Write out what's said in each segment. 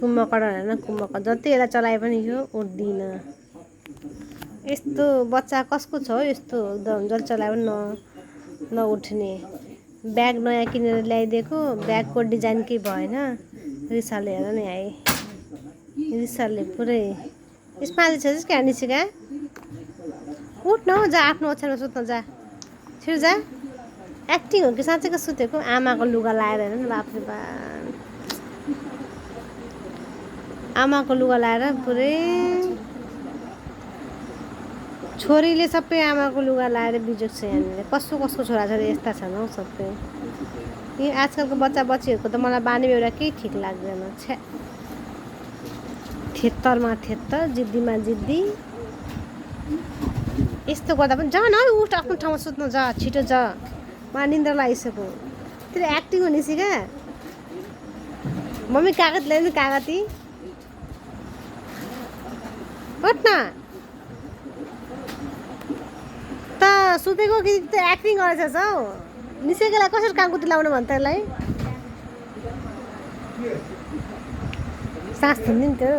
कुम्भकर्ण होइन कुम्भकर्ण, जति यसलाई चलाए पनि यो उठ्दिन। यस्तो बच्चा कसको छ हौ यस्तो एकदम जति चलाए पनि नउठ्ने। ब्याग नयाँ किनेर ल्याइदिएको, ब्यागको डिजाइन केही भएन। रिसाले हेर नि आए, रिसाले पुरै। यसमा चाहिँ छ क्या निसिका, उठ न जा, आफ्नो ओछ्यानमा सुत्न जा, छिटो जा। एक्टिङ हो कि साँच्चैको सुतेको? आमाको लुगा लाएर हेर न, बाफ्रे बाप, आमाको लुगा लाएर पुरै। छोरीले सबै आमाको लुगा लाएर बिजोग छ यहाँनिर। कसको छोराछोरी यस्ता छन् हौ सबै। यी आजकलको बच्चा बच्चीहरूको त मलाई बानी बेहोरा केही ठिक लाग्दैन। छ्या, थेत्तरमा थेत्तर, जिद्दीमा जिद्दी। यस्तो गर्दा पनि जा न, उठ आफ्नो ठाउँमा सुत्न जा, छिटो जा, मलाई निन्द्रा लागिसक्यो। तेरो एक्टिङ हो निसिका। मम्मी कागज ल्याउनु, कागती उठ न। त सुतेको कि त एक्टिङ गरेछ हौ। निसिकालाई कसरी काकुती लाउनु भन्छ त्यसलाई? सास थुन्दिन त्यो।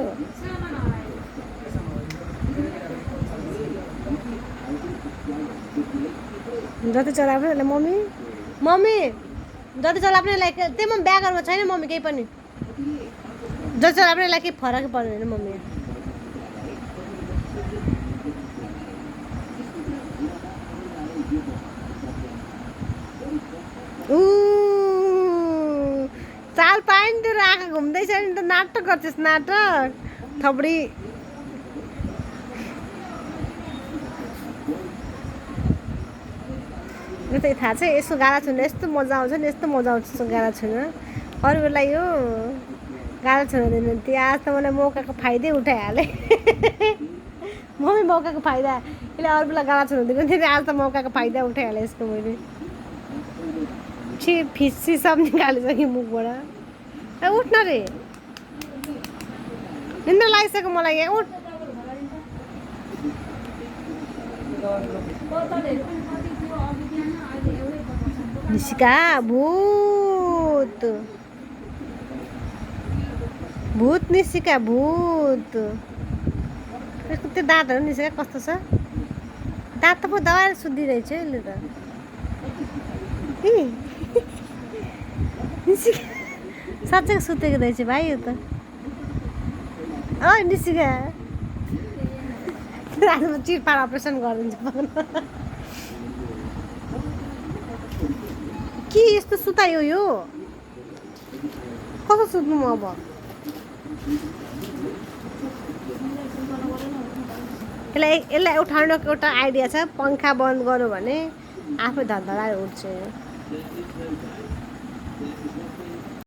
जति चलाए पनि यसलाई मम्मी जति चलाए पनि यसलाई त्यही म ब्यागहरूमा छैन मम्मी केही पनि। जति चलाए पनि यसलाई केही फरकै पर्दैन मम्मी। चाल पायो नि तेरो, आँखा घुम्दैछ नि त, नाटक गर्छस् नाटक थपडी। यो त थाहा छ, यसो गाला छुन यस्तो मजा आउँछ नि, यस्तो मजा आउँछ यसो गाला छुन। अरू बेला यो गाला छुन दिनु थियो। आज त मलाई मौकाको फाइदै उठाइहालेँ। मम्मी मौकाको फाइदा, यसले अरू बेला गाला छुन दिएको थियो, आज त मौकाको फाइदा उठाइहालेँ यसको मैले। छि फिस्सी सब निकालिसक्यो मुखबाट। ए उठ न रे, निन्द्रा लागिसक्यो मलाई यहाँ, उठ। निसिका भूत निसिका भूत। यसको त्यो दाँतहरू निसिका कस्तो छ? दाँत त पो दबाएर सुत्दिरहेछ यसले त। निसिका साँच्चै सुतेको रहेछ भाइ यो त। ओ निसिका, आजमा चिरपार अपरेसन गरिदिन्छ। के यस्तो सुतायो यो? कसो सुत्नु म अब? यसलाई उठाउनको एउटा आइडिया छ, पङ्खा बन्द गर्यो भने आफै धधलाएर उठ्छ।